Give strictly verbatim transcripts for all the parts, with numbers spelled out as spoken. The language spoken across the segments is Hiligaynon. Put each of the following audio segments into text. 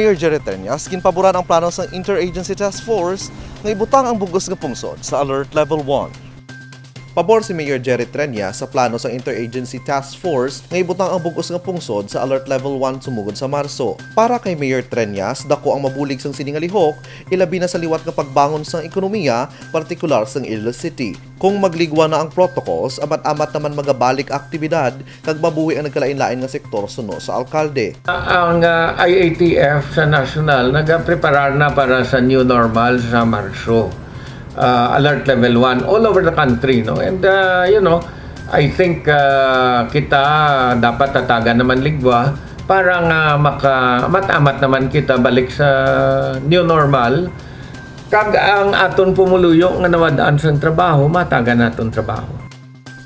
Mayor Jerry Treñas ginpaboran ang plano sang Interagency Task Force nga ibutang ang bug-os nga pungsod sa Alert Level one. Pabor si Mayor Jerry Treñas sa plano sang Interagency Task Force nga ibutang ang bug-os nga pungsod sa Alert Level one sumugod sa Marso. Para kay Mayor Treñas, dako ang mabulig sang sini nga lihok, ilabi na sa liwat nga pagbangon sang ekonomiya, partikular sang Iloilo City. Kung magligwa na ang protocols, amat-amat naman magabalik aktibidad kag mabuhi ang nagkalain-lain nga sektor suno sa alkalde. Ang, ah, I A T F sa national nagapreparar na para sa new normal sa Marso. Ah, alert level one all over the country, no? And, ah, you know, I think, ah, kita dapat tatagan naman ligwa para nga maka-amat-amat naman kita balik sa new normal. Kag ang aton pumuluyo nga nawad-an sang trabaho, matagan naton trabaho.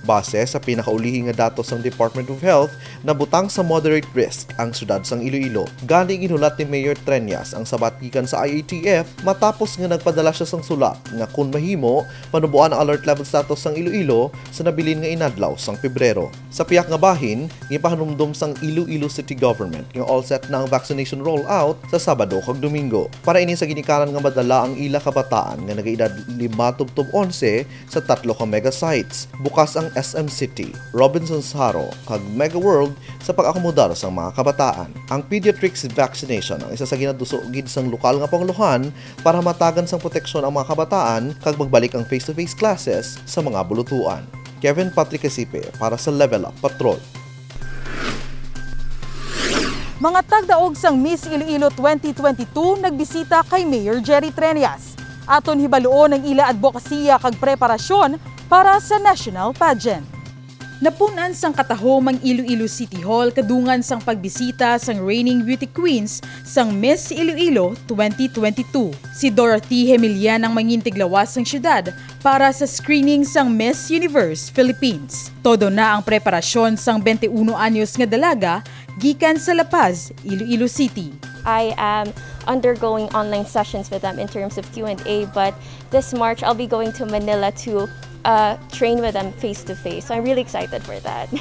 Base sa pinakaulihi nga datos sang Department of Health, nabutang sa moderate risk ang siyudad sang Iloilo. Gani, ginhulat ni Mayor Treñas ang sabat gikan sa I A T F matapos nga nagpadala sia sang sulat nga, kun mahimo, panuboan ang alert level status sang Iloilo sa nabilin nga inadlaw sang Pebrero. Sa pihak nga bahin, gipahanumdom sang Iloilo City Government nga all set na ang vaccination rollout sa Sabado kag Domingo. Para ini sa ginikanan nga madala ang ila kabataan nga nagaedad lima tubtob onse sa tatlo ka mega sites, bukas ang S M City, Robinsons Jaro, kag Mega World sa pag-akomodar sang mga kabataan. Ang pediatrics vaccination ang isa sa ginaduso gid sang lokal nga pangulohan para matagan sang proteksyon ang mga kabataan kag magbalik ang face-to-face classes sa mga bulutuan. Kevin Patrick Casipe para sa Level Up Patrol. Mga tagdaog sang Miss Iloilo twenty twenty-two nagbisita kay Mayor Jerry Treñas. Aton hibaluon ang ila adbokasiya kag preparasyon para sa national pageant. Napun-an sang katahom ang Iloilo City Hall kadungan sang pagbisita sang reigning beauty queens sang Miss Iloilo twenty twenty-two. Si Dorothy Hemilian ang mangin tiglawas sang siyudad para sa screening sang Miss Universe Philippines. Todo na ang preparasyon sang twenty-one anyos nga dalaga gikan sa La Paz, Iloilo City. I am undergoing online sessions with them in terms of Q and A, but this March I'll be going to Manila to, uh, train with them face to face. So I'm really excited for that.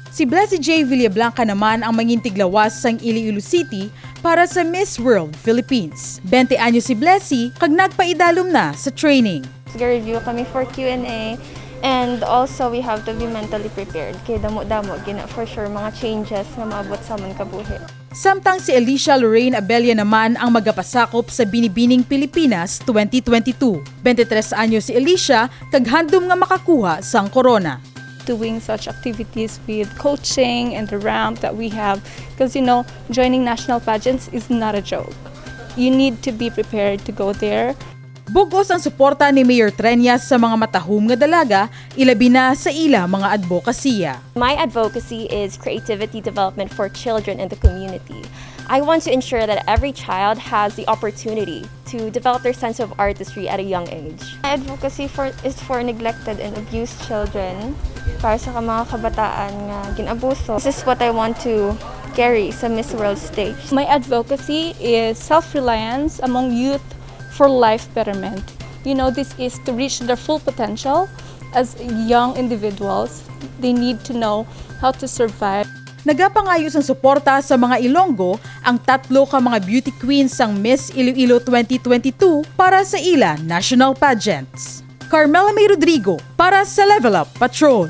Si Blessy J Villablanca naman ang mangin tiglawas sang Iloilo City para sa Miss World Philippines. Twenty anyos si Blessy kag nagpaidalom na sa training. Ga-review kami for Q and A, and also we have to be mentally prepared kay damo-damo gina for sure mga changes nga maabot sa amon kabuhi. Samtang si Alicia Lorraine Abella naman ang magapasakop sa Binibining Pilipinas twenty twenty-two. Twenty-tres anyos si Alicia kag handom nga makakuha sang korona. Doing such activities with coaching and the ramp that we have, because, you know, joining national pageants is not a joke. You need to be prepared to go there. Bug-os ang suporta ni Mayor Treñas sa mga matahom nga dalaga, ilabi na sa ila mga adbokasiya. My advocacy is creativity development for children in the community. I want to ensure that every child has the opportunity to develop their sense of artistry at a young age. My advocacy for, is for neglected and abused children, para sa ka-, mga kabataan nga gin-abuso. This is what I want to carry sa Miss World stage. My advocacy is self-reliance among youth for life betterment. You know, this is to reach their full potential as young individuals. They need to know how to survive. Nagapangayo sang suporta sa mga Ilonggo ang tatlo ka mga beauty queens sang Miss Iloilo twenty twenty-two para sa ila national pageants. Carmela May Rodrigo para sa Level Up Patrol.